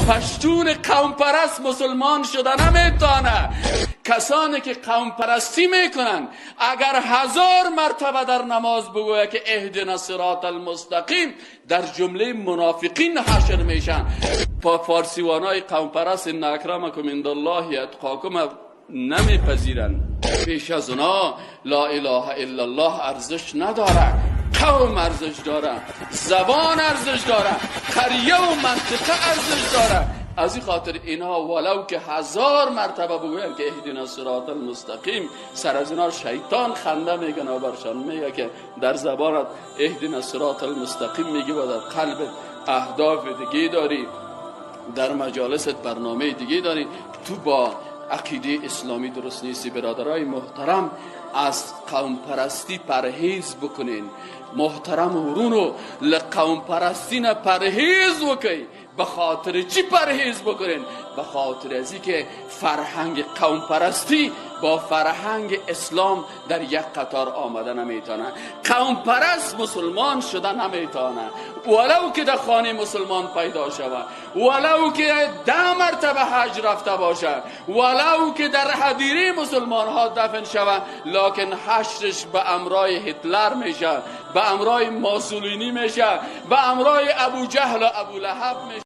پشتون قوم پرست مسلمان شده نمیتونه. کسانی که قوم پرستی میکنن اگر 1000 مرتبه در نماز بگوید که اهدنا الصراط المستقیم، در جمله منافقین حشر میشن. فارسیوانای قوم پرست ان اکرمکم عند الله اتقاکم نمیپذیرن. پیش از اونا لا اله الا الله ارزش نداره، قوم ارزش داره، زبان ارزش داره، قریه و منطقه ارزش داره. از این خاطر اینها ولو که 1000 مرتبه بگوین که اهدنا الصراط المستقیم، سر از اینا شیطان خنده میکنه و برشان میگه که در زبانت اهدنا الصراط المستقیم میگی و در قلبت اهداف دیگه داری، در مجالست برنامه دیگه داری، تو با عقیده اسلامی درست نیستی. برادرای محترم، از قوم پرستی پرهیز بکنین. محترم ورونو، لقوم پرستی نه پرهیز وکی. به خاطر چی پرهیز بکنین؟ به خاطر ازی که فرهنگ قوم پرستی با فرهنگ اسلام در یک قطار آمده نمیتونه. قوم پرست مسلمان شده نمیتونه، ولو که در خانه مسلمان پیدا شود، ولو که 10 مرتبه حج رفته باشه، ولو که در حدیره مسلمان ها دفن شود، لکن حشرش به امرای هیتلر میشه، به امرای موسولینی میشه، به امرای ابو جهل و ابو لهب میشه.